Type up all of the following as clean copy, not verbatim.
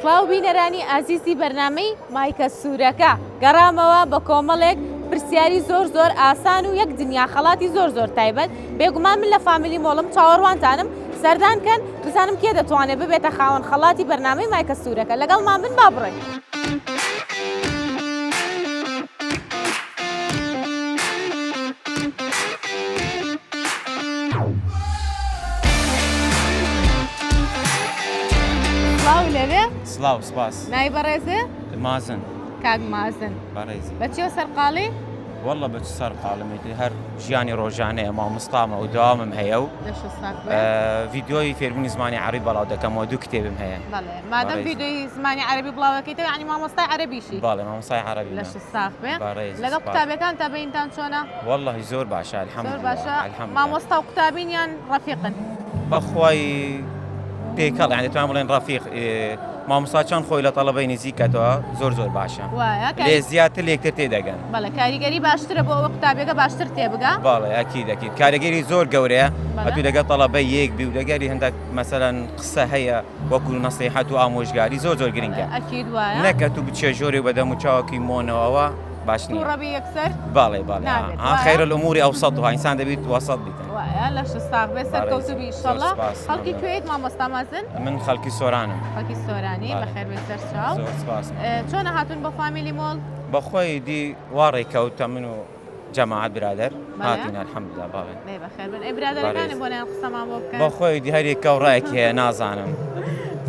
سڵاو بینەرانی ئازیزی بەرنامەی مایکە سوورەکە گەڕامەوە بە کۆمەڵێک پرسیاری زۆر زۆر ئاسان و یەک دنیا خەڵاتی زۆر زۆر تایبەت بێگومان من لە فامیلی مۆڵم چاوەڕوانتانم سەردان کەن بزانم کێ دەتوانێت ببێتە خاوەن خەڵاتی بەرنامەی مایکە سوورەکە لەگەڵمان بن با بڕۆین. سڵاو لەوێ. سڵاو سپاس. ناوی بەڕێزێ؟ مازن. کاک مازن. بەڕێزی. بە چیەوە سەرقاڵی؟ واللە بە چ سەرقاڵم ئیتر هەر ژیانی ڕۆژانەیە مامۆستامە و دەوامم هەیە و لەشت ساغ بێ. ڤیدیۆی فێربوونی زمانی عەرەبی بەڵاو دەکەمەوە دوو کتێبم هەیە. بەڵێ مادەم بەڕێزی. ڤیدیۆی زمانی عەرەبی بڵاو دەکەیتەوە یانی مامۆستای عەرەبیشی. بەڵێ مامۆستای عەرەبیمە. لەشت ساغ بێ. بەڕێزی لەگەڵ سپاس. قوتابیەکانتا بەینتان چۆنە؟ واللهی زۆر باشە زۆر الحمدللە باشە. الحمدللە. مامۆستا و قوتابین یان ڕەفیقن؟ بەخوای تێکەڵ یانی دەتوانم بڵێن ڕەفیق مامۆستا چۆن خۆی لە تەڵەبەی نزیک کەتەوە زۆر زۆر باشە وایە لێ زیاتر لێکتر تێدەگەن. بەڵێ کاریگەری باشترە بۆ ئەوەی قوتابیەکە باشتر تێبگا. بەڵێ ئەکید ئەکید کاریگەری زۆر گەورەیە ئەتوو لەگەڵ تەڵەبەی یەک بی و لەگەری هەندێک مەسەلەن قسە هەیە وەکو نەسیحەت و ئامۆژگاری زۆر زۆر گرنگە ئەکید وایە نەک ئەتوو بچیە ژۆرێ و بە دەم و چاوەکی مۆنەوە ئەوە باش نییە تووڕە بی یەکسەر بەڵێ بەڵێ نابێت ها وایە خیر الامور اوسطها ئینسان دەبیت وەسەط بیتن وایە لەشت ساغ بێ بەڕێزی سەرکەوتوو بی زۆر ئیشەڵا سپاس خەڵکی مەمنون کوێیت مامۆستا مازن؟ من خەڵکی سۆرانم. خەڵکی سۆرانی بەڵێ. بەخێر بێی سەرچاو. زۆر سپاس مەمنون. چۆنە هاتوون بۆ فامیلی مۆڵ؟ بەخۆی دی وا ڕێکەوتە من و جەماعەت برادەر بەڵێ. هاتین الحمدللە بەڵێ. دەی بەخێر بن. ئەی برادەرەکانت بەڕێز. بۆ نایەن قسەمان بۆ بکەن؟ بەخۆی دی هەر یەکە و ڕایەکی هەیە نازانم.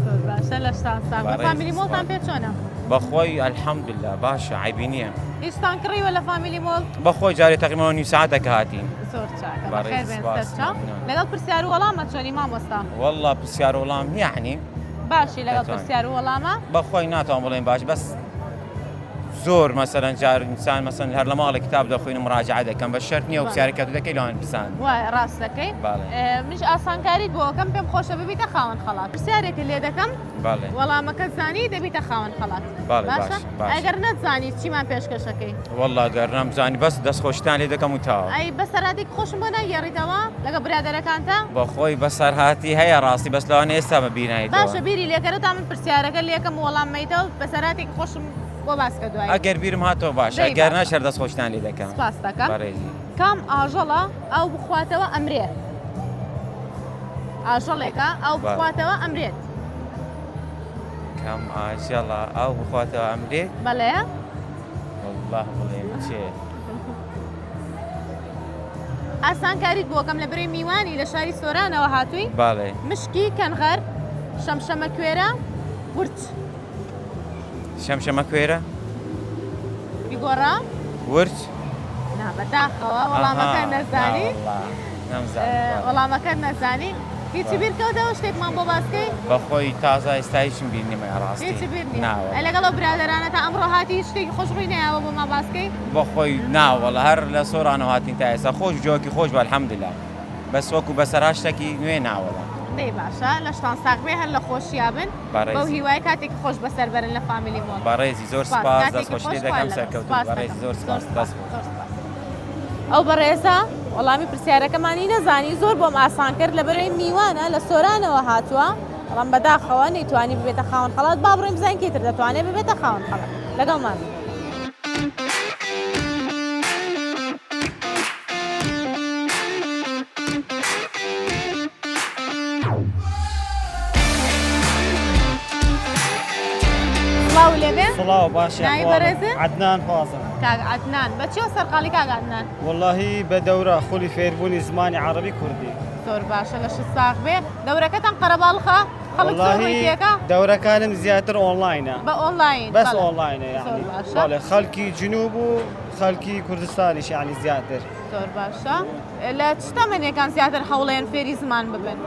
زۆر باشە لەشتان ساغ بێ. بەڕێزی فامیلی مۆڵتان سپاس. پێ چۆنە؟ بەخۆی الحمدللە باشە عەیبی نییە. هیچتان کڕیوە لە فامیلی مۆڵ؟ بەخۆی جارێ تەقریبەن نیو سەعاتەکە هاتین. زۆر چاکە بەڕێزی بەخێر بێن سپاس سەرچاو. مەمنون. لەگەڵ پرسیار و وەڵامە چۆنی مامۆستا؟ وەڵڵا پرسیار و وەڵام یەعنی. باشی لەگەڵ دەتوانم. پرسیار و وەڵامە؟ بەخۆی ناتوانم بڵێم باش بەس زۆر مەسەلەن جار ئینسان مەسەلەن هەر لە ماڵێ کتاب دەخوێنم مراجعە دەکەم بە شەرت نییە و بەڵێ. پرسیارێک کە تۆ دەکەی لەوان بزانم. وایە ڕاست دەکەی. بەڵێ. منیش ئاسانکاریت بۆ ئەکەم پێم خۆشە ببیتە خاوەن خەڵات. پرسیارێکت لێ دەکەم بەڵێ. وەڵامەکەت زانی دەبیتە خاوەن خەڵات. بەڵێ باشە؟ باش باش. ئەگەر نەتزانی چیمان پێشکەشەکەی؟ وەڵا گەر نەمزانی بەس دەستخۆشیتان لێ دەکەم و تەواو. ئەی بەسەرهاتێکی خۆشم بۆ ناگێڕیتەوە لەگەڵ برادەرەکانتا؟ بەخۆی بەسەرهاتی هەیە ڕاستی بەس لەوانەیە ئێستا بە بیر نایەتەوە. باشە بیری لێکەرە تا من پرسیارەکە لێکەم و وەڵام مەیتەوە بەسەرهاتێکی خۆشم بۆ باس کە دوایی. ئەگەر بیرم هاتەوە باشە دەی گەر باشە. ناش هەر دەستخۆشیتان لێ دەکەم. سپاست دەکەم. بەڕێزی. کام ئاژەڵە ئاو بخواتەوە ئەمرێ؟ ئاژەڵێکە ئاو بەڵێ. بخواتەوە ئەمرێت. کام ئاژەڵە ئاو بخواتەوە ئەمرێت؟ بەڵێ. واللە بڵێم چێ. ئاسانکاریت بۆکەم لە برێ میوانی لە شاری سۆرانەوە هاتووی بەڵێ. مشکی کەنغەر شەمشەمە کوێرە ورچ. شەمشەمە کوێرە؟ بیگۆڕە. ورچ؟ نا بەداخەوە وەڵامەکە نەزانی. وەڵامەکە نەزانی. هیچی بیر کەوتەوە شتێکمان بۆ باس کەی؟ بەخۆی تازە ئێستا هیچم بیر نییە ڕاستی. هیچی بیر نییە. ئەی لەگەڵ ئەو برادەرانە تا ئەمڕۆ هاتی هیچ شتێکی خۆش ڕووی نەیاوە بۆمان باس کەی؟ بەخۆی نا وەڵا هەر لە سۆرانەوە هاتین تا ئێستا خۆش جۆکی خۆش بوو الحمدللە بەس وەکو بەسەرهات شتێکی نوێ نا وەڵا. دەی باشە لەشتان ساغ بێ هەر لە خۆشیا بن. بەو بەڕێزی. هیوای کاتێکی خۆش بەسەر بەرن لە فامیلی مۆڵ. بەڕێزی زۆر سپاس سپاس کاتێکی دەست خۆشی خۆش لێ خوای دەکەم لەگەڵ سەرکەوتوو سپاس بەڕێزی دەکەم زۆر زۆر سپاس سپاس دەست خۆش. زۆر سپاس. ئەو بەڕێزە وەڵامی پرسیارەکەمانی نەزانی زۆر بۆم ئاسان کرد لەبەرئەوەی میوانە لە سۆرانەوە هاتووە بەڵام بەداخەوە نەیتوانی ببێتە خاوەن خەڵات با بڕۆین بزانین کێ تر دەتوانێت ببێتە خاوەن خەڵات لەگەڵمان بن. سڵاو لێبێ سڵاو باشی ناوی بەڕێزت؟ عەدنان فازڵ. کاک عەدنان بە چیەوە سەرقاڵی کاک عەدنان؟ وەڵاهی بە دەورە خولی فێربوونی زمانی عەڕەبی کوردی. زۆر باشە لەشت ساغ بێ دەورەکەتان قەرەباڵخە خەڵک زۆر ڕووی وەڵاهی تێکا؟ دەورەکانم زیاتر ئۆنڵاینە. بە ئۆنڵاین بەس بەڵێ. ئۆنڵاینە زۆر یەعنی باشە. بەڵێ خەڵکی جنوب و خەڵکی کوردستانیش یەعنی زیاتر. زۆر باشە لە چ تەمەنێکان زیاتر هەوڵێن فێری زمان ببن؟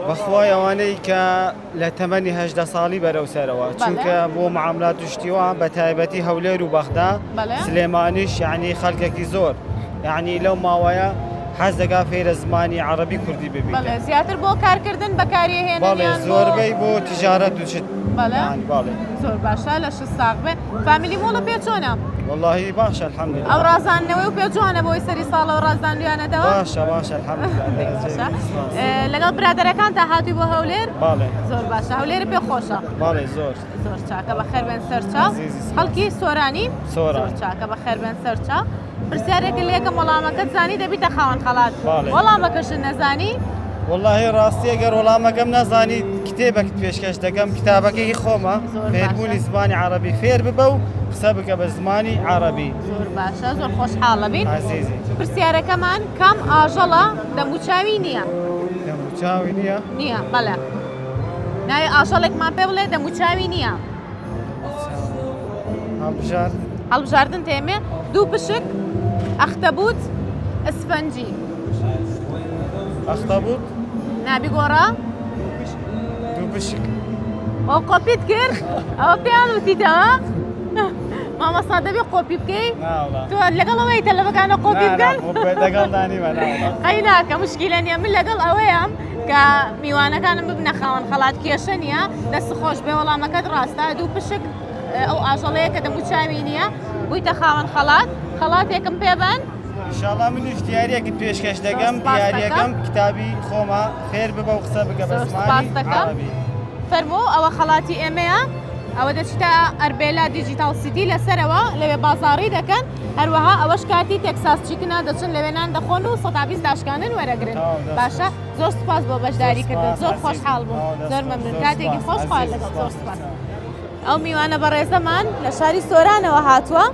بەخوای ئەوانەی کە لە تەمەنی 18 ساڵی بەرەو سەرەوە چونکە بۆ معاملات و شتی وا بە تایبەتی هەولێر و بەغدا سلێمانیش یعنی خەڵکێکی زۆر یعنی لەو ماوەیە حەز دەکا فێرە زمانی عەڕەبی کوردی ببیت. بەڵێ زیاتر بۆ کارکردن بەکاری هێنن بەڵێ یان بۆ زۆربەی بۆ تیجارەت و شت بەڵێ یانی بەڵێ. زۆر باشە لەشت ساغ بێ فامیلی مۆڵە پێ چۆنە؟ وەڵاهی باشە الحمدللە. ئەو ڕازاندنەوەی و پێ جوانە بۆی سەری ساڵەوە ڕازاندویانەتەوە؟ باشە باشە الحمدللە. باشە. لەگەڵ برادەرەکانتا هاتووی بۆ هەولێر؟ بەڵێ. زۆر باشە هەولێر پێ خۆشە؟ بەڵێ زۆر. زۆر چاکە بەخێر بێن سەرچاو. عەزیزی سپاس. خەڵکی سۆرانی؟ سۆران. زۆر چاکە بەخێر بێن سەرچاو. پرسیارێکت لێکەم وەڵامەکەت زانی دەبیتە خاوەن خەڵات. بەڵێ. وەڵامەکەشت نەزانی؟ وەڵاهی ڕاستی ئەگەر وەڵامەکەم نەزانی کتێبەکت پێشکەش دەکەم کتابەکەی هی خۆمە زۆر باشە. فێربوونی زمانی عەڕەبی فێر ببە و قسە بکە بە زمانی عەڕەبی. زۆر باشە زۆر خۆشحاڵە بین. عەزیزی. پرسیارەکەمان کام ئاژەڵە دەموچاوی نییە؟ دەموچاوی نییە؟ نییە بەڵێ. ناوی ئاژەڵێکمان پێ بڵێ دەموچاوی نییە. هەڵبژارد. هەڵبژاردن تێمێ دوو پشک ئەختەبوت ئەسفەنجی. ئەختەبوت. نابی گۆڕە. دوو پشک. ئەو قۆپیت کرد ئەوە پێیان وتیتەوە مامۆستا دەبێ قۆپی بکەی تۆ لەگەڵ ئەوەی تەلەبەکانە قۆپی بکەن قەی ناکە مشکیلە نییە من لەگەڵ ئەوەیەم کە میوانەکانم ببنە خاوەن خەڵات کێشە نییە دەست خۆش بێ وەڵامەکەت ڕاستە دوو پشک ئەو ئاژەڵەیە کە دەموچاوی نییە بوویتە خاوەن خەڵات خەڵاتێکم پێبەن ئینشاڵا منیش دیاریەکت پێشکەش دەکەم دیاریەکەم کتابی خۆمە فێر ببە و قسە بکە بە زمانی عەرەبی. فەرموو ئەوە خەڵاتی ئێمەیە ئەوە دەچیتە ئەربێلا دیجیتاڵ سیتی لەسەرەوە لەوێ بازاڕی دەکەن هەروەها ئەوەش کارتی تێکساس چیکنە دەچن لەوێ نان دەخۆن و 120 داشکانن وەرەگرن باشە زۆر سوپاس بۆ بەشداری کردن زۆر خۆشحاڵ بووم زۆر مەمنون کاتێکی خۆش خوار لەگەڵ زۆر سوپاس. ئەو میوانە بەڕێزەمان لە شاری سۆرانەوە هاتووە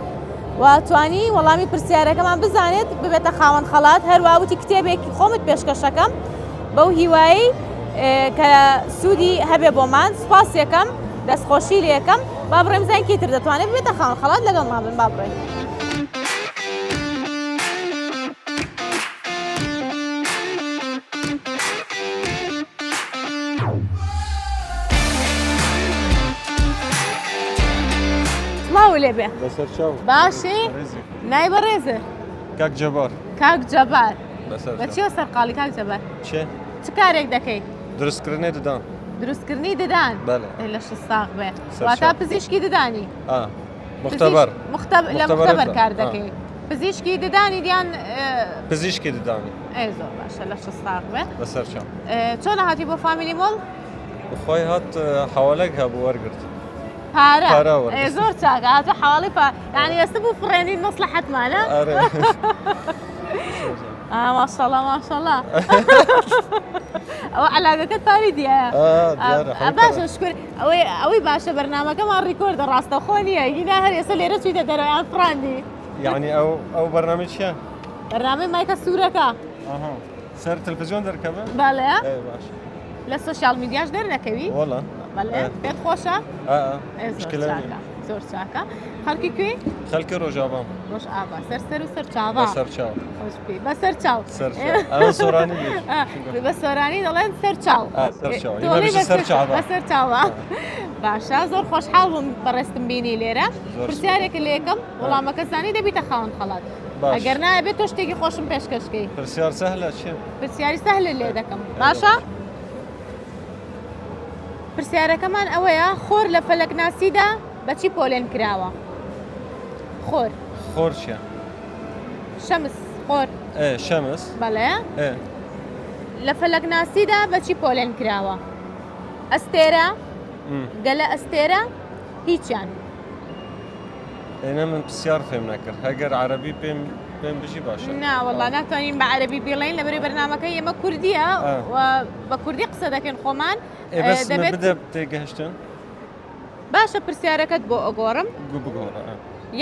و توانی وەڵامی پرسیارەکەمان بزانێت ببێتە خاوەن خەڵات هەروە وتی کتێبێکی خۆمت پێشکەشەکەم بەو هیوایی کە سوودی هەبێ بۆمان سوپاس یەکەم دەستخۆشی لەکەم با بڕێم زانین کێ تر دەتوانێت ببێتە خاوەن خەڵات لەگەڵمان بن با بڕێن. سڵاو لێ بێ بەسەر چاو باشی نای بەڕێزە کاک جەبار کاک جەبار بە چیەوە سەرقاڵی کاک جەبار چێ چ کارێک دەکەی دروستکردنی ددان دروستکردنی ددان بەڵێ لەش ساغ بێ واتا پزیشکی ددانی مختبر لە مختبر کار دەکەی پزیشکی ددانی دیان پزیشکی ددانی ئەی زۆر باشە لەش ساغ بێ بەسەر چاو چۆن هاتی بۆ فامیلی مۆڵ خۆی هات حواڵێک هەبوو وەرگرت پارە زۆر چاکە هاتو حواڵی پا یعنی ئێستا بوو فڕێنین مەسلحەتمانە ماشەڵا ماشەڵا ئەوە علاگەکەت پاری دیایە باشە شکر ئەوەی ئەوەی باشە بەرنمەکەمان ڕیکۆردە ڕاستەخۆ نییە گینا هەر ئێستا لێرە چویتە دەرەوەیان فڕاندی یعنی ئەو ئەو بەرنامە چییە؟ بەرنامەی مایکە سوورەکە سەر تەلەفزیۆن دەرکەوە؟ بەڵێ باش لە سۆشیال میدیاش دەردەکەوی؟ وەڵا بەڵێ پێت خۆشە؟ مشکلە نییە. زۆر چاکە خەڵکی کوێی؟ خەڵکی ڕۆژاڤام. ڕۆژاڤا سەر سەر و سەر چاڤا. بە سەر چاو. خۆش بی بە سەر چاو. سەر چاو. ئەمە سۆرانی بە سۆرانی دەڵێن سەر چاو. سەر چاو. ئێمە بژی سەر چاڤا. بە سەر چاوە. باشە زۆر خۆشحاڵ بووم بەڕێزتم بینی لێرە. پرسیارێکت لێکەم وەڵامەکە زانی دەبیتە خاوەن خەڵات. ئەگەر نا ئەبێت تۆ شتێکی خۆشم پێشکەش کەی. پرسیار سەهلە چیە؟ پرسیاری سەهلت لێ دەکەم باشە؟ پرسیارەکەمان ئەوەیە خۆر لە فەلەکناسیدا بە چی پۆلێن کراوە؟ خۆر. خۆر چیە؟ شەمس خۆر. ئێ شەمس. بەڵێ. ئێ. لە فەلەکناسیدا بە چی پۆلێن کراوە؟ ئەستێرە، گەلە ئەستێرە، هیچیان. ئێنە من پرسیار فێم نەکرد هەگەر عەرەبی پێم پێم بژی باشە. نا وەڵا ناتوانین بە عەرەبی بیڵێین لەبەرەی بەرنامەکەی ئێمە کوردییە و بە کوردی قسە دەکەین خۆمان. ئێ بەس من بدە تێگەهشتن. باشە پرسیارەکەت بۆ ئەگۆڕم. گو بگۆڕە.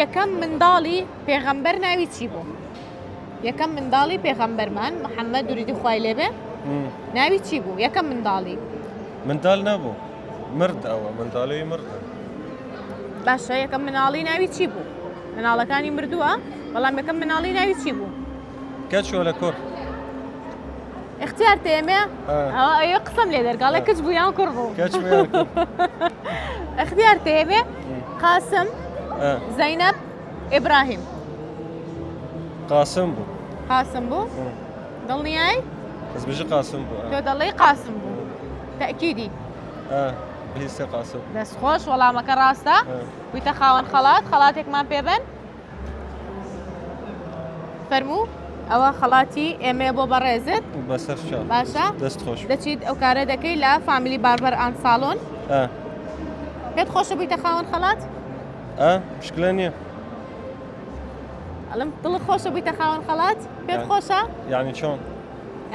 یەکەم منداڵی پێغەمبەر ناوی چی بوو؟ یەکەم منداڵی پێغەمبەرمان محەممەد دروودی خوای لێبێ ناوی چی بوو؟ یەکەم منداڵی. منداڵ نەبوو مرد ئەوە منداڵی مرد. باشە یەکەم مناڵی ناوی چی بوو؟ مناڵەکانی مردووە بەڵام یەکەم مناڵی ناوی چی بوو؟ کەچ وەلە کوڕ؟ اختیار تێمێ ئەوە ئەوێ قسەم لێ دەرگاڵێ کچ بوو یان کوڕ بوو کەچ بوو یان کوڕ؟ اختیار تێمێ قاسم زەینەب ئیبراهیم قاسم بوو قاسم بوو دڵنیای؟ بەس بژی قاسم بوو تۆ دەڵێی قاسم بوو تەئکیدی بهیستە قاسم دەست خۆش وەڵامەکە ڕاستە بوویتە خاوەن خەڵات خەڵاتێکمان پێبن. فەرموو ئەوە خەڵاتی ئێمەیە بۆ بەڕێزت. بەسەر چاو. باشە. دەست خۆش. دەچیت ئەو کارە دەکەی لە فامیلی باربەر ئاند ساڵۆن. ئا. پێت خۆشە بوویتە خاوەن خەڵات؟ ئا مشکلە نییە. ئەڵێم دڵت خۆشە بوویتە خاوەن خەڵات؟ پێت خۆشە؟ یعنی چۆن؟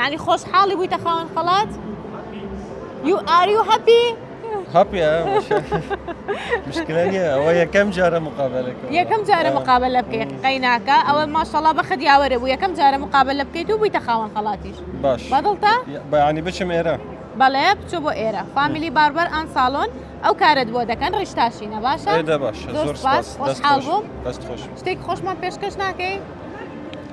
یعنی خۆشحاڵی بوویتە خاوەن خەڵات؟ You are you happy? Happy مشکلە نییە ئەوە یەکەم جارە مقابلەکە یەکەم جارە مقابلە بکەیت قەیناکە ئەوە ماشەڵا بەخت یاوەرە بوو یەکەم جارە مقابلە بکەیت و بوویتە خاوەن خەڵاتیش باش بەدڵتە بەیانی بچم ئێرە بەڵێ بچۆ بۆ ئێرە فامیلی باربەر ئان ساڵۆن ئەو کارت بۆ دەکەن ڕیشتاشینە باشە دە باش زۆر سپاس خۆشحاڵ بووم دەست خۆش شتێک خۆشمان پێشکەش ناکەی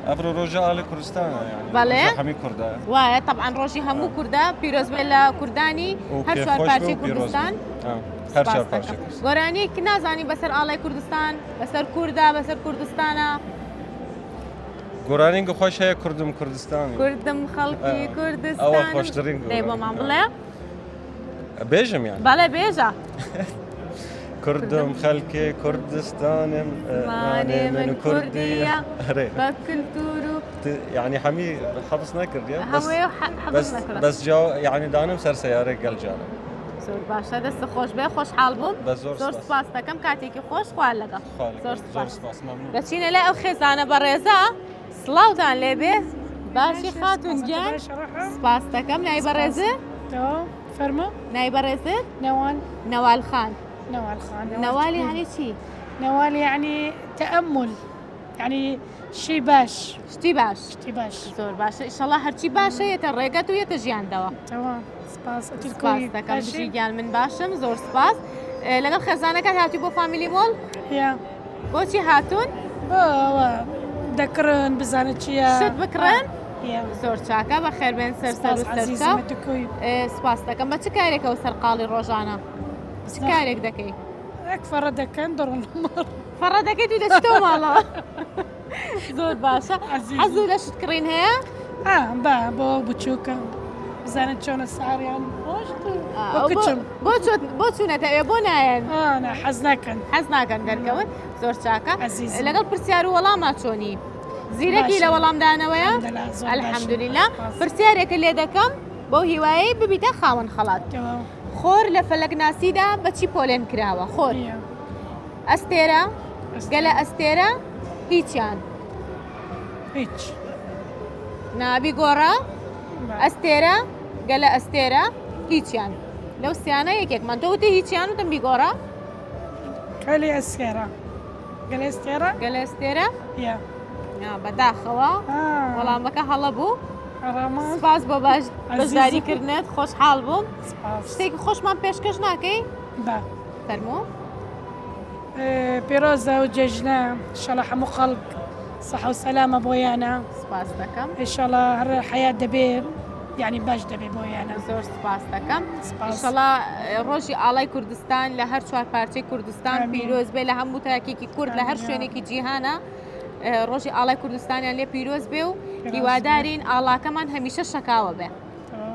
ئەمڕۆ ڕۆژە ئاڵی کوردستانە یانی بەڵێ ڕۆژە هەمی کوردە وایە تەبعەن ڕۆژی هەموو کوردە پیرۆز بێت لە کوردانی و هەر چوار پێخۆش بێ پارچەی و پیرۆز بێ. کوردستان ئا، هەر چوار سپاس پارچەی دەکەم کوردستان. گۆرانیەک نازانی بەسەر ئاڵای کوردستان بەسەر کوردا بەسەر کوردستانە گۆرانیگ خۆش هەیە کوردم کوردستانی کوردم خەڵکی ئا، ئەوە کوردستانم خۆشترین دەی گۆرانی. بۆمان بڵێ بێژم یان بەڵێ بێژە کوردم خەلکێ کوردستانم زمانێ من کوردیە ئەرێ بە کلتور و یعنی هەمی حەفظ نەکردیە بەس هەمووی حەفظ بەس نەکرا بەس جاو یعنی دانم سەر سەیارەی گەل جارە زۆر باشە دەست خۆش بێ خۆشحاڵ بووم بە زۆر زۆر سپاس. سپاس دەکەم کاتێکی خۆش خوا لەگەڵ خوا لەگەڵ. زۆر زۆر سپاس سپاس مەمنون دەچینە لای ئەو خێزانە بەڕێزە سڵاوتان لێبێ باشی خاتون گیان سپاس دەکەم ناوی بەڕێزت فەرموو ناوی بەڕێزت نەوال نەوال خان نەوال خان نەوال یعنی چی نەوال یعنی تەئەمول یعنی شی باش شتی باش شتی باش زۆر باشە ئیشەڵا هەرچی باشە یەتە ڕێگەت و یەتە ژیاندەوە تەواو سپاس سپاس دەکەم بژی گیان من باشم زۆر سپاس لەگەڵ خێزانەکەت هاتووی بۆ فامیلی مۆڵ یا بۆچی هاتوون؟ بۆ ئەوە دەکڕن بزانن چییە. شت بکڕن؟ یا. زۆر چاکە بەخێربێن سەر سەر و سپاس سەرچاو. عەزیزم تکوی. سپاس دەکەم بە چ کارێکەوە سەرقاڵی ڕۆژانە؟ چ کارێک دەکەی؟ ئەک فەڕە دەکەن دەڕۆن ماڵ. فەڕە دەکەیت و دەچیتەوە ماڵەوە. زۆر باشە. عەزیزم. حەزو لە شت کڕین هەیە؟ ئا با بۆ بچووکە بزانن چۆنە ساریان خۆش بۆ کچم. بۆ بۆ چوونەتە ئەوێ بۆ نایەن؟ ئا نا حەز ناکەن. حەز ناکەن دەرکەون زۆر چاکە. عەزیزم. لەگەڵ پرسیار و وەڵاما چۆنی؟ زیرەکی لە باشم. وەڵامدانەوەیە؟ الحمدلله زۆر باشم. الحمدلله. سپاس. پرسیارێکە لێ دەکەم بەو هیوایەی ببیتە خاوەن خەڵات. تەواو. خۆر لە فەلەکناسیدا بە چی پۆلێن کراوە؟ خۆر. نییە. ئەستێرە، ئەستێرە. گەلە ئەستێرە، هیچیان. هیچ. نابی گۆڕە، ئەستێرە، گەلە ئەستێرە، هیچیان. لەو سیانە یەکێکمان. تۆ وتی هیچیان وتم بیگۆڕە. گەلێ ئەستێرە. گەلێ ئەستێرە؟ گەلە ئەستێرە؟ یا. نا بەداخەوە وەڵامەکە هەڵە بوو. حەرامە. سپاس بۆ باش عەزیزم. بەشداری کردنت خۆشحاڵ بووم. سپاس. شتێکی خۆشمان پێشکەش ناکەی؟ با. فەرموو. پیرۆزە و جەژنە ئیشەڵا هەموو خەڵک سەحە و سەلامە بۆیانە. سپاس دەکەم. ئیشەڵا هەر حەیات دەبێ یعنی باش دەبێ بۆیانە. زۆر سپاس دەکەم. سپاس. ئیشەڵا ڕۆژی ئاڵای کوردستان لە هەر چوار پارچەی کوردستان ئامین. پیرۆز بێ لە هەموو تاکێکی کورد لە هەر ئامین. شوێنێکی جیهانە ڕۆژی ئاڵای کوردستانیان لێ پیرۆز بێ و پیرۆز بێ. هیوادارین ئاڵاکەمان هەمیشە شەکاوە بێ.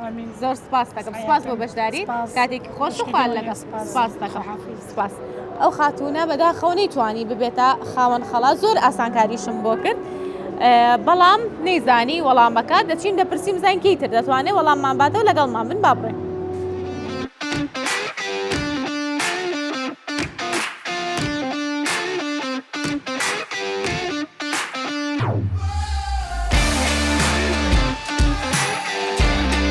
ئامین. زۆر سپاس دەکەم. سپاس بۆ بەشداری. سپاس. کاتێکی خۆش و خوان لەگەڵ. سپاس. سپاس دەکەم. خواحافیز. سپاس. ئەو خاتوونە بەداخەوە نەیتوانی ببێتە خاوەن خەڵات زۆر ئاسانکاریشم بۆ کرد بەڵام نەیزانی وەڵامەکە دەچین دەپرسیم زانین کێی تر دەتوانێت وەڵاممان باتەوە لەگەڵمان بن با بڕۆین.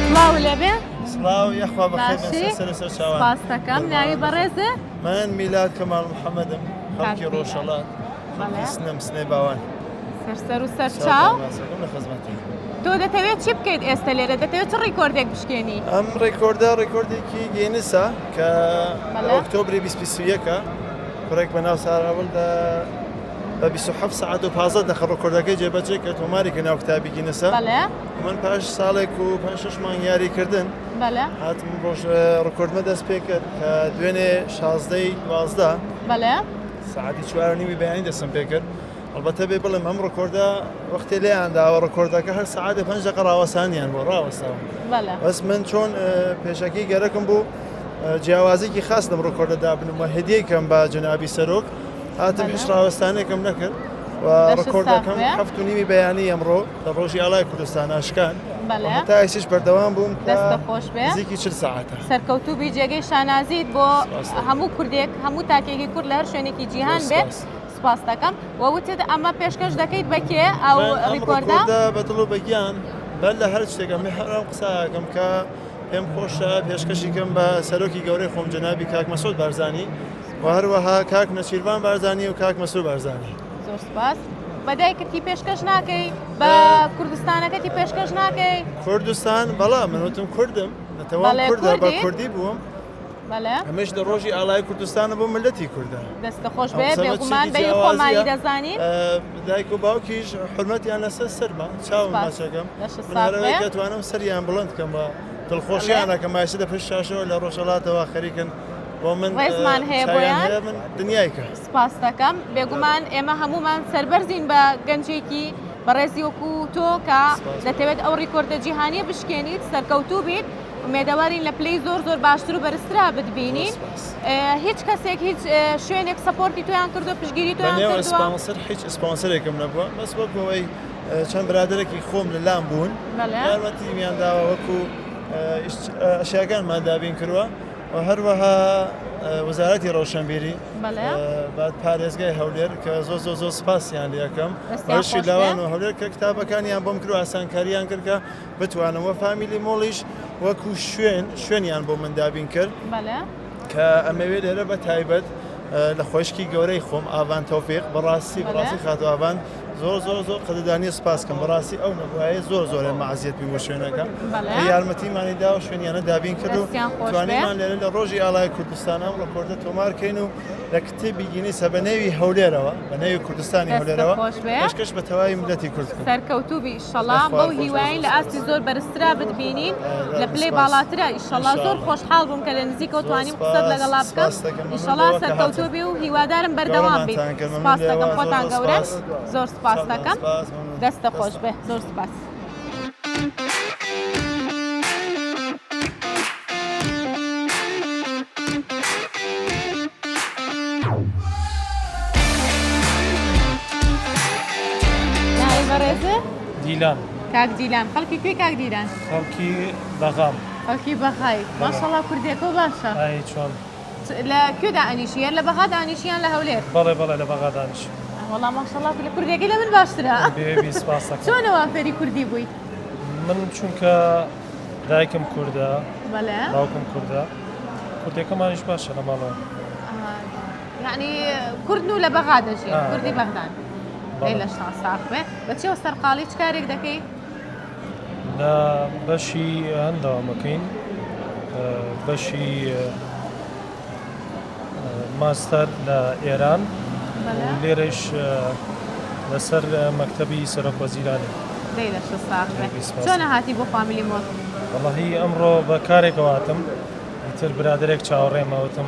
سڵاو لێبێ. سڵاو یاخوا بەخێر بێن باشی؟ سەر سەر و سەر چاوان. سپاس دەکەم. ناوی بەڕێزت؟ من میلاد کەمال محەمەدم کاک خەڵکی میلاد. ڕۆژهەڵات بەڵێ. خەڵکی سنەم سنەی باوان. سەر سەر و سەر چاو. چاوتان ماچەکەم لە خزمەتم. تۆ دەتەوێت چی بکەیت ئێستە لێرە؟ دەتەوێت چ ڕیکۆردێک بشکێنی؟ ئەم ڕیکۆردە ڕیکۆردێکی گینسە کە لە بەڵێ. ئۆکتۆبری 2021 کوڕێک بە ناو ساراوڵ لە بە 27 سەعات و 15 دەقە ڕێکۆردەکەی جێبەجێ کرد تۆماری کرد ناو کتابی گینسە. بەڵێ. من پاش ساڵێک و پێنج شەش مانگ یاریکردن بەڵێ. هاتم ڕۆژ ڕێکۆردمە دەست پێ کرد کە دوێنێ شازدەی 12 بەڵێ. سەعاتی چوار و نیوی بەیانی دەستم پێ کرد. ئەڵبەتە بێ بڵێم ئەم ڕێکۆردە وەختێ لێیان داوە ڕێکۆردەکە هەر سەعاتێ پێنج دەقە ڕاوەستانیان بۆ ڕاوەستاوە. بەڵێ. بەس من چۆن پێشەکی گەرەکم بوو جیاوازێکی خاص لەم ڕێکۆردە دابنم و هدیەی کەم بە جەنابی سەرۆک هاتم هیچ ڕاوەستانێکم نەکرد. و ڕکۆردەکەم هەفت و نیوی بەیانی ئەمڕۆ لە ڕۆژی ئاڵای کوردستان شکان تا ئێستاش بەردەوام بووم نزیکی 40 ساعتە. سەرکەوتوو بی جێگەی شانازیت بۆ هەموو کوردێک هەموو تاکێکی کورد لە هەر شوێنێکی جیهان بێت سپاس دەکەم و وتت ئەمە پێشکەش دەکەیت بە کێ ئەو ڕیکۆردە بە دڵ و بە گیان بەر لە هەر شتێک ئەمە هەر ئەم قسەکەم کە پێم خۆشە پێشکەشی کەم بە سەرۆکی گەورەی خۆم جەنابی کاک مەسعود بارزانی و هەروەها کاک نەچیرڤان بارزانی و کاک مەسرور بارزانی. زۆر سپاس. بە دایکتی پێشکەش ناکەی؟ بە کوردستانەکەتی پێشکەش ناکەی؟ کوردستان بەڵا من وتم کوردم نەتەوەم کوردە بە کوردی بووم. ئەمەش لە ڕۆژی ئاڵای کوردستانە بۆ ملەتی کوردە. دەستە خۆش بێ بێگومان بە خۆمانی دەزانین. دایک و باوکیش حرمەتیان لەسەر سەرمە چاوم ماچەکەم من هەرەوەی دەتوانم سەریان بڵند کەم و دڵخۆشیان ئەکەم ئایسە لە پشت شاشەوە لە ڕۆژهەڵاتەوە خەریکن بۆ من ڕێزمان هەیە بۆیان من دنیایکە. سپاست دەکەم بێگومان ئێمە هەموومان سەربەرزین بە گەنجێکی بەڕێزی وەکو تۆ کە دەتەوێت ئەو ڕیکۆردە جیهانیە بشکێنیت سەرکەوتوو بیت ئومێدەوارین لە پلەی زۆر زۆر باشتر و بەرزترا بتبینین هیچ کەسێک هیچ شوێنێک support ی تۆیان کردو پشگیری تۆیان کردووە سپانسەر هیچ سپانسەرێکم نەبووە بەس وەکو ئەوەی چەند برادەرێکی خۆم لە لام بوون یارمەتیمیان داوە وەکو ئەشیاکانمان دابین کردووە و هەروەها وەزارەتی ڕۆشنبیری بات پارێزگای هەولێر کە زۆر زۆر زۆر سپاسیان لەکەم بەشی لاوان و هەولێر کە کتابەکانیان بۆم کرد و ئاسانکاریان کرد کە بتوانم وە فامیلی مۆڵیش وەکو شوێن شوێنیان بۆ من دابین کرد کە ئەمەوێ لێرە بە تایبەت لە خۆشکی گەورەی خۆم ئاڤان تۆفیق بەڕاستی بەڕاستی خاتو ئاڤان زۆر زۆر زۆر قەدردانی سپاس کەم بەڕاستی ئەو نەبوایە زۆر زۆر ئێمە ئەزیەت بووین بۆ شوێنەکە کە یارمەتیمانی دا و شوێنیانە دابین کرد و توانیمان لێرە لە ڕۆژی ئاڵای کوردستان ئەم ڕکۆردە تۆمار کەین و لە کتێبی گینیسە بە نێوی هەولێرەوە بە نێوی کوردستانی هەولێرەوە پێشکەش بە تەواوی میللەتی کورد بکەم. سەرکەوتوو بی ئیشەڵا بەو هیوایەی لە ئاستی زۆر بەرزترا بتبینین لە پلەی باڵاترا ئیشەڵا زۆر خۆشحاڵ بووم کە لە نزیکەوە توانیم قسەت لەگەڵا بکەم ئیشەڵا سەرکەوتوو بی و هیوادارم بەردەوام بیت سپاس دەکەم خۆتان گەورەن زۆر سپاس دەکەم دەستە خۆش بێ زۆر سپاس. ناوی بەڕێزت؟ دیلان. کاک دیلان خەڵکی کوێی کاک دیلان؟ خەڵکی بەغام. خەڵکی بەغای ماشەڵا کوردێکەوە باشە. ئای چۆن؟ لە کوێ دائەنیشی هەر لە بەغا دانیشی یان لە هەولێر؟ بەڵێ بەڵێ لە بەغا دانیشم. وەڵا ماشەڵا لە کوردێکەی لە من باشترە. بێبی سپاس دەکەم. چۆنەوە فێری کوردی بووی؟ من چونکە دایکم کوردە باوکم کوردە کوردەکەمانیش باشە لە ماڵەوە. یعنی کوردن و لە بەغا دەژین کوردی بەغدان. ئەی لەشتان ساغ بێ. بە چیەوە سەرقاڵی چ کارێک دەکەی؟ لە بەشی هەندەوامەکەین بەشی ماستەر لە ئێران لێرەش لەسەر مەکتەبی سەرۆک وەزیرانی. دەی لەشت ساغ بێ. چۆن هاتی بۆ فامیلی مۆڵ؟ وەڵاهی ئەمڕۆ بە کارێکەوە هاتم ئیتر برادەرێک چاوەڕێمە وتم.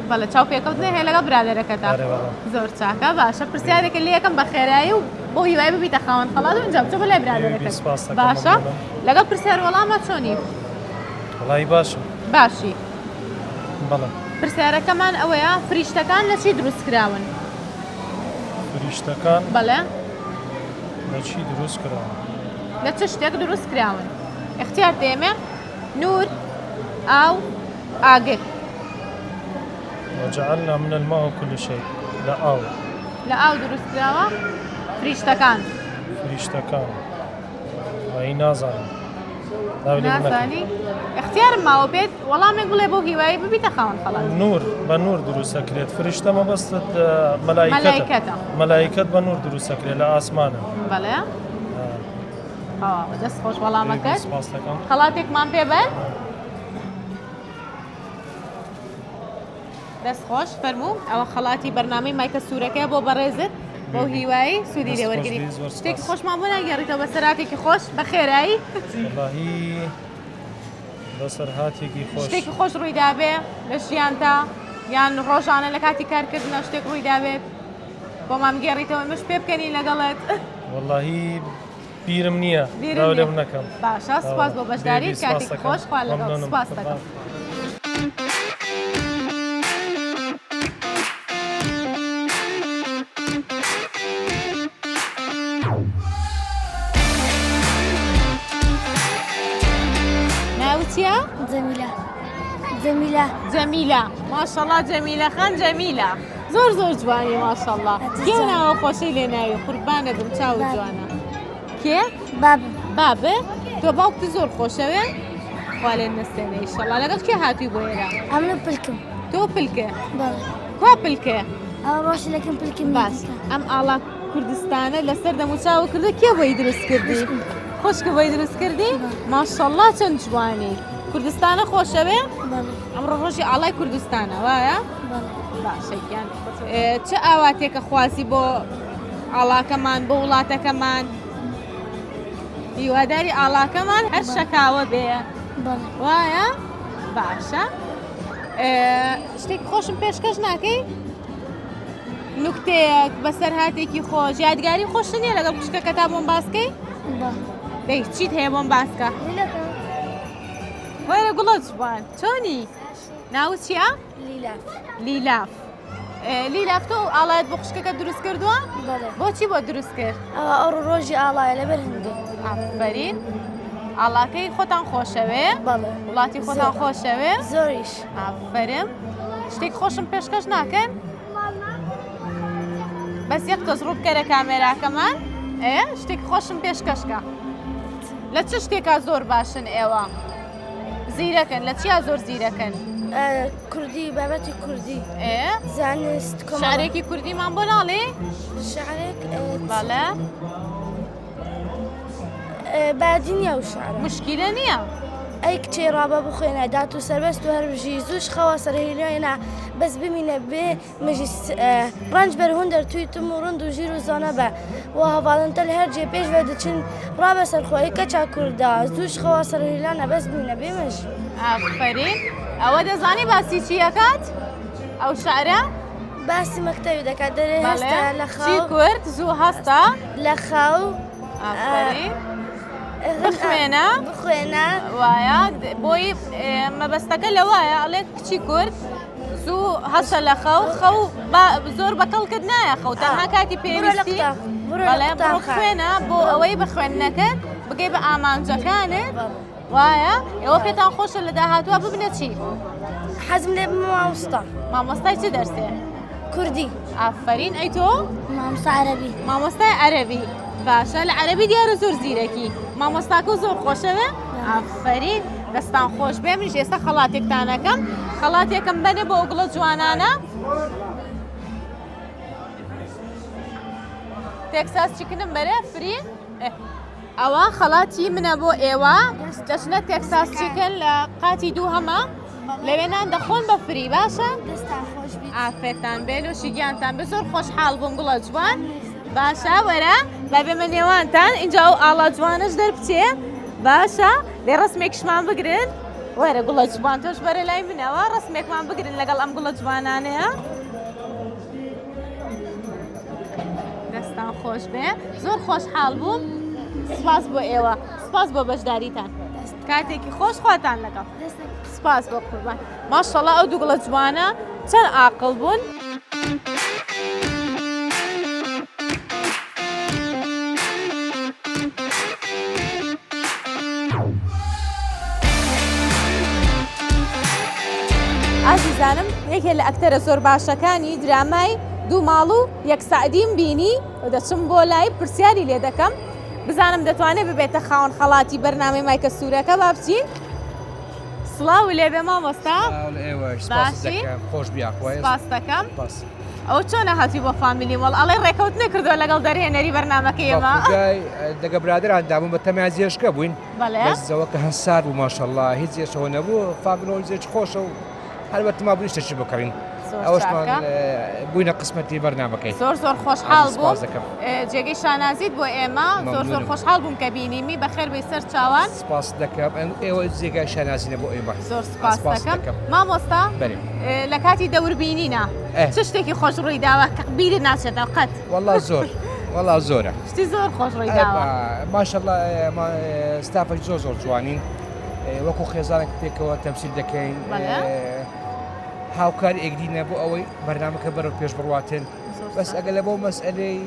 بەڵێ چاوپێکەوتنێ هەیە لەگەڵ برادەرەکەتا. ئەرێ وەڵا. زۆر چاکە باشە پرسیارێکە لێ یەکەم بە خێرایی و بۆ هیوای ببیتە خاوەن خەڵات و ئینجا بچۆ بۆ لای برادەرەکەت. سپاس دەکەم باشە مەمنونم. لەگەڵ پرسیار وەڵامە چۆنی؟ وەڵاهی باشم. باشی. بەڵێ. پرسیارەکەمان ئەوەیە فریشتەکان لە چی دروست کراون؟ فریشتەکان بەڵێ. لە چی دروست کراون؟ لە چ شتێک دروست کراون؟ اختیار دێمێ نور ئاو ئاگر. وجعلنا من الماء كل شيء لە ئاو. لە ئاو دروست کراوە فریشتەکان. فریشتەکان ئەی نازانم. نازانی اختیارم ماوە پێت وەڵامێک بڵێ بۆ هیوایی ببیتە خاوەن خەڵات. نور بە نور دروست ئەکرێت فریشتە مەبەستت مەلایکەتە مەلایکەت بە نور دروست ئەکرێت لە ئاسمانە. بەڵێ دەست خۆش وەڵامەکەت خەڵاتێکمان پێ بەر. دەست خۆش فەرموو ئەوە خەڵاتی بەرنامەی مایکە سوورەکەیە بۆ بەڕێزت بەو هیوایی سوودی لێ وەرگری شتێکی خۆشمان بۆ ناگێڕیتەوە بەسەراتێکی خۆش بە خێرایی بەسەرهاتێکی خۆش شتێکی خۆش ڕوویدابێ لە ژیانتا یان ڕۆژانە لە کاتی کارکردنە شتێک ڕوویدابێت بۆمان بگێڕیتەوە ئێمەش پێ بکەنین لەگەڵت وەڵاهی بیرم نییە بیرم لێم نەکەم. باشە سوپاس بۆ بەشداری کاتێکی خۆش خوا لەگەڵ سوپاس دەکەم. جەمیلە. جەمیلە ماشەڵا جەمیلە خان جەمیلە زۆر زۆر جوانی ماشەڵا کێ ناوە خۆشەی لێ ناوی قوربانە بم چاو جوانە کێ بابم بابێ تۆ باوکتی زۆر خۆشەوێ خوا لێ نەستێنێ ئیشەڵا لەگەڵ کێ هاتووی بۆ ئێرە ئەمن پلکم تۆ پلکێ بەڵێ کوا پلکێ ئەوە ڕۆژی لەکەم پلکم باش ئەم ئاڵا کوردستانە لەسەر دەموچاوە کردو کێ بۆی دروست کردی خوشکە بۆی دروست کردی ماشەڵڵا چەند جوانی کوردستانە خۆشەوێ ئەمڕۆ ڕۆژی ئاڵای کوردستانە وایە باشە گیان چ ئاواتێکە خوازی بۆ ئاڵاکەمان بۆ وڵاتەکەمان هیواداری ئاڵاکەمان هەر شەکاوە بێ وایە باشە شتێک خۆشم پێشکەش ناکەی نوکتەیەک بەسەرهاتێکی خۆش یادگاری خۆش نییە لەگەڵ خوشکەکەتا بۆم باسکەی دەی چیت هەیە بۆم باسکە وەرە گوڵە جوان چۆنی ناوت چییە؟ لیلاف لیلاف لیلاف تۆ ئاڵایەت بۆ خوشکەکە دروست کردووە؟ بۆچی بۆ دروست کرد؟ ئەوە ئەوڕۆ ڕۆژی ئاڵایە لەبەر هەندێ ئافەرین ئاڵاکەی خۆتان خۆشەوێ وڵاتی خۆتان خۆشەوێ زۆریش ئافەرم شتێک خۆشم پێشکەش ناکەن؟ بەس یەک تۆز ڕوو بکەرە کامێراکەمان ئێ شتێک خۆشم پێشکەشکە لە چ شتێکا زۆر باشن ئێوە زیرەکەن لە چیا زۆر زیرەکەن کوردی بابەتی کوردی ئێ زانست شعرێکی کوردیمان بۆ ناڵێ شعرێک بەڵێ بادی نییە و شعرە مشکیلە نییە. ئەی کچێ ڕابە بخوێنە دات و سەربەست و هەربژی زووش خەوە سەرهیلێنە بەس بمینە بێ مژی ڕەنج بەر هوندەر توی تم و ڕند و ژیر و زانە بە و هەڤاڵنتە لە هەر جێ پێش وە دچن ڕابە سەرخۆی کەچا کوردا زووش خەوە سەرهیلانە بەس بمینە بێ مژی. ئافەرین ئەوە دەزانی باسی چی ئەکات ئەو شعرە؟ باسی مەکتەبی دەکات دەرێ هەستە لە خەو چی کورد زوو هەستە لە خەو ئافەرین بخوێنە بخوێنە وایە بۆی مەبەستەکە لەوایە ئەڵێ کچی کورد زوو هەستە لە خەو خەو زۆر بە کەڵکت نایە خەو تەنها کاتی پێویستی بەڵێ بڕۆ خوێنە بۆ ئەوەی بە خوێندنەکەت بگەی بە ئامانجەکانت وایە ئێوە پێتان خۆشە لە داهاتووە ببنە چی؟ حەزم لێ بمە مامۆستا. مامۆستای چ دەرسێ؟ کوردی. ئافەرین ئەی تۆ؟ مامۆستا عەرەبی. مامۆستای عەرەبی باشە لە عەرەبی دیارە زۆر زیرەکی مامۆستاکە زۆر خۆشەوێ ئافەرین دەستان خۆش بێ منیش ئێستا خەڵاتێکتانەکەم خەڵاتێکم بەنێ بۆ ئەو گوڵە جوانانە تێکساس چیکنم بەرێ فری ئەوە خەڵاتی منە بۆ ئێوە دەچنە تێکساس چیکن لە قاتی دووهەمە لەوێ نان دەخۆن بە فری باشە ئافێتان بێ لۆشی گیانتان بێ زۆر خۆشحاڵ بووم گوڵە جوان باشە وەرە با بێمە نێوانتان اینجا ئەو ئاڵا جوانەش دەربچێ باشە لێ ڕسمێکشمان بگرن وەرە گوڵە جوان تۆش بەرە لای منەوە ڕسمێکمان بگرن لەگەڵ ئەم گوڵە جوانانەیە دەستان خۆش بێ زۆر خۆشحاڵ بووم سپاس بۆ ئێوە سپاس بۆ بەشداریتان کاتێکی خۆش خواتان لەگەڵ سپاس بۆ قوربان ماشەڵا ئەو دووگڵە جوانە چەند ئاقل بوون. ئازیزانم یەکێ لە ئەکتەرە زۆر باشەکانی درامای دوو ماڵ و یەک سەعدیم بینی و دەچم بۆ لای پرسیاری لێ دەکەم بزانم دەتوانێت ببێتە خاوەن خەڵاتی بەرنامەی مایکە سوورەکە با بچین سڵاو لێبێ مامۆستا باشی خۆش سپاس دەکەم ئەو چۆنە هاتی بۆ فامیلی مۆڵ ئەڵێ ڕێکەوت نەکردووە لەگەڵ دەرهێنەری بەرنامەکەی ئێمە دەگە برادران دابووم بە تەمیا جێشکە بووین بەس زەوەکە هەسار بوو ماشەڵڵا هیچ جێشەوە نەبوو فامیلی جێش خۆشە و هەر بە تما بووین شتێکی بکڕین ئەوەشمان بووینە قسمەتی بەرنامەکەی زۆر زۆر خۆشحاڵ بووم جێگەی شانازیت بۆ ئێمە زۆر زۆر خۆشحاڵ بووم کە بینیمی بەخێر بێی سەر چاوان سپاس دەکەم ئێوە جێگای شانازینە بۆ ئێمە زۆر سپاس دەکەم مامۆستا لە کاتی دەوربینینە چ شتێکی خۆش ڕووی داوە کە بیرت ناچێتەوە قەت وەڵا زۆر وەڵا زۆرە شتی زۆر خۆش ڕووی داوە ماشەڵا ستافێک زۆر زۆر جوانین وەکو خێزانێک پێکەوە تەمسیل دەکەین هاوکاری ئێکدینە بۆ ئەوەی بەرنامەکە بەرەو پێش بڕواتن بەس ئەگە لە بۆ مەسئلەی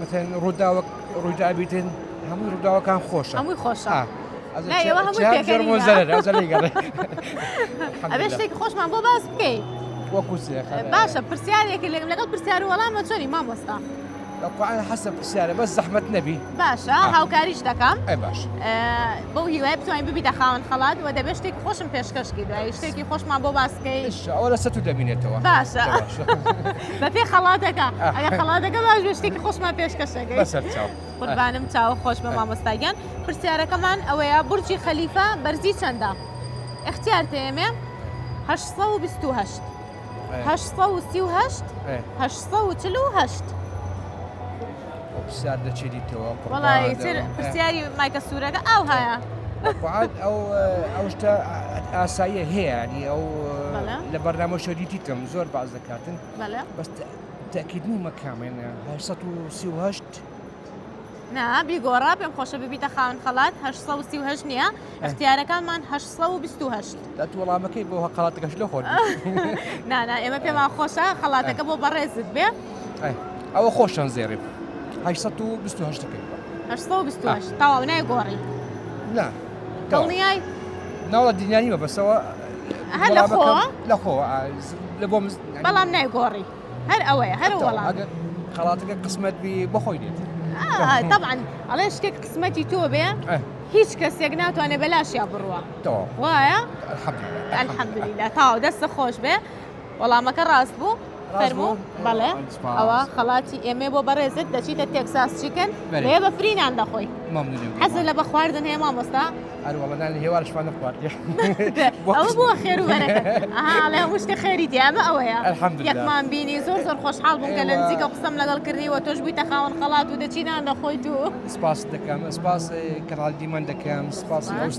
مثلەن ڕووداوە ڕوویدابیتن هەموو ڕووداوەکان خۆشە هەمووی خۆشە. نا ئێوە هەمووی پێکەنینە. ئەبێ شتێکی خۆشمان بۆ باس بکەی. وەکو چێ؟ باشە پرسیارێکی لێم لەگەڵ پرسیار و وەڵامە چۆنی مامۆستا؟ على حسب پرسیارە بەس زەحمەت نەبی. باشە هاوکاریش دەکەم. ئەی باش. بەو هیوای بتوانین ببیتە خاوەن خەڵات و دەبێت شتێکی خۆشم پێشکەش کەی دوایی شتێکی خۆشمان بۆ باس کەی. ئەوە لەسەر تو دەمینێتەوە. باشە بەپێی خەڵاتەکە ئەگەر خەڵاتەکە باش بێ شتێکی خۆشمان پێشکەش دەکەی. بەسەر چاو. قوربانم چاوە خۆش بە مامۆستا گیان پرسیارەکەمان ئەوەیە بورجی خەلیفە بەرزی چەندە؟ اختیار تێمێ 828 838 848 پرسیار دەچێریتەوە وەڵی تر پرسیاری مایکە سوورەکە ئاو هەیە ئەو ئەو شتە ئاساییە هەیە ینی ئەو لە بەرنامە شەریتیتم زۆر باز دەکاتن بەس تەکید نیمە کامێنە 838 نا بیگۆڕە پێم خۆشە ببیتە خاوەن خەڵات 838 نییە اختیارەکانمان 828 دەت وەڵامەکەی بۆ خەڵاتەکەش لە خۆت نانا ئێمە پێمان خۆشە خەڵاتەکە بۆ بەڕێزت بێ ئەوە خۆشان زێڕی 828 ەکەی 828 تەواو نایگۆڕی نا دڵنیای ناوە دنیانی بە بەسەوە هەر لە خۆوە لە خۆوە لە بۆ بەڵام نایگۆڕی هەر ئەوەیە هەر وەڵام ئەگەر خەڵاتەکە قسمەت بی بەخۆی دێت طبعا ئەڵێ شتێک قسمەتی تۆ بێ هیچ کەسێک ناتوانێت بەلاشیا بڕوە وایە الحەمدللە تاو دەستە خۆش بێ وەڵامەکە ڕاست بوو فەرموو بەڵێ ئەوە خەڵاتی ئێمە بۆ بەڕێزت دەچیتە تێکساس چیکن لێ بە فرینان دەخۆی حەزە لە بەخواردن هەیە مامۆستا ئەروەڵا نانی هێوارشمان نەخواردیە ئەوە بووە خێر و بەرەکەت ئەها ئەڵێ هەموو شتێ خێری تیا ئەمە ئەوەیە الحمدلله یەکمان بینی زۆر زۆر خۆشحاڵ بووم کە لە نزیکە قسەم لەگەڵ کردی و تۆش بوویتە خاوەن خەڵات و دەچی نان دەخۆیت و سپاس دەکەم سپاس کەناڵ دیمەن دەکەم سپاسی ئەو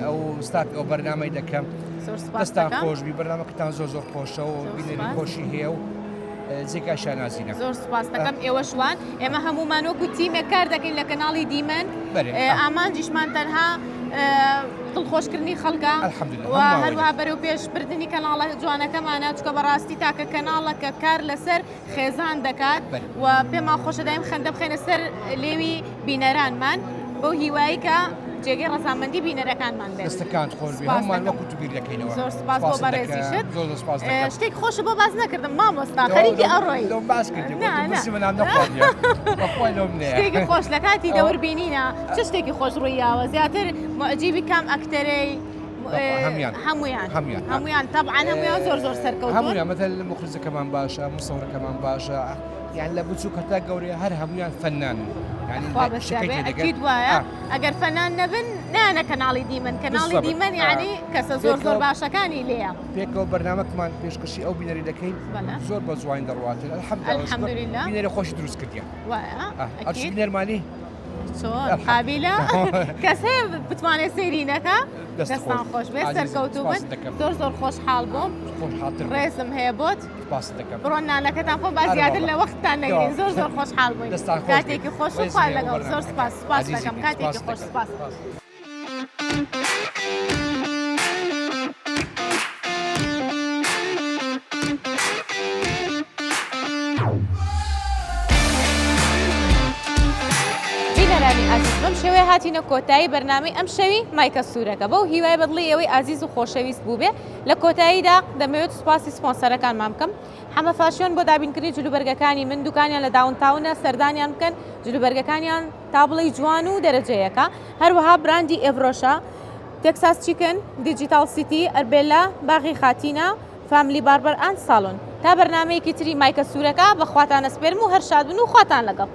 ئەو ستافی ئەو بەرنامەی دەکەم زۆر سپاس دەستان دەکەم خۆش بی بەرنامەکەتان زۆر زۆر خۆشە و زۆر بینەری سپاس. خۆشی هەیە و جێگای شانازینە. زۆر سوپاس دەکەم ئێوەش وان ئێمە هەمومان وەکو تیمێک کار دەکەین لە کەناڵی دیمەن ئامانجیشمان تەنها دڵخۆشکردنی خەڵکە و هەروەها بەرەو پێشبردننی کەناڵە جوانەکەمانە چکە بەڕاستی تاکە کەناڵە کە کار لەسەر خێزان دەکات و پێمان خۆشە دایم خەندە بخێنە سەر لێوی بینەرانمان بەو هیوایی کە جێگەی ڕەزامەندی بینەرەکانمان بێت. دەستەکانت خۆش بێ هەموومان وەکو تو بیر دەکەینەوە. زۆر سپاس بۆ بەڕێزیشت. زۆر زۆر سپاس دەکەم. شتێک خۆشت بۆ باس نەکردم مامۆستا خەریکی ئەڕۆی. لۆم باس کردی گوتم پرسی منام نەخواردیە. بەخوای لۆم نەیە. شتێکی خۆش لە کاتی دەور بینینە چ شتێکی خۆش ڕوویاوە زیاتر موعجیبی کام ئەکتەرەی هەمویان هەمویان هەمویان هەمویان تەبعەن هەمویان زۆر زۆر سەرکەوتوون. هەمویان مەتەل موخرجەکەمان باشە مصورەکەمان باشە یان لە بچووک هەتا گەورەیە هەر هەمویان فەنانن یانی خوا بەسیار بێ ئەکید وایە ئەگەر فەنان نەبن نانە کەناڵی دیمەن کەناڵی دیمەن یعنی کەسە زۆر زۆر باشەکانی لێیە پێکەوە بەرنامەکەمان پێشکەشی ئەو بینەری دەکەین زۆر بە جوانی دەڕواتن الحمدلله بینەری خۆشی دروست کردیە وایە ئەکید بینەرمانی چۆن قابیلە کەس هەیە بتوانێت سەیری نەکا دەستان خۆش بێت سەرکەوتوو بن زۆر زۆر خۆشحاڵ بووم ڕێزم هەیە بۆت بڕۆن نانەکەتان خۆن با زیاتر لە وەختتان نەگرین زۆر زۆر خۆشحاڵ بووین کاتێکی خۆش و خوا لەگەڵ زۆر سپاس سپاس دەکەم کاتێکی خۆش سپاس. بینەرانی ئازیز بەم شێوەیە هاتینە کۆتایی بەرنامەی ئەم شەوی مایکە سوورەکە بەو هیوای بەدڵی ئێوەی ئازیز و خۆشەویست بووبێ لە کۆتاییدا دەمەوێت سوپاسی سپۆنسەرەکانمان بکەم حەمە فاشیۆن بۆ دابینکردنی جلوبەرگەکانی من دوکانیان لە downtown ە سەردانیان بکەن جلوبەرگەکانیان تا بڵێی جوان و دەرەجە یەکە هەروەها براندی ئێڤرۆشە تێکساس چیکن دیجیتاڵ سیتی ئەربێلا باغی خاتینە فاملی باربەر ئاند ساڵۆن تا بەرنامەیەکی تری مایکە سوورەکە بە خواتان ئەسپێرم و هەر شاد بن و خواتان لەگەڵ.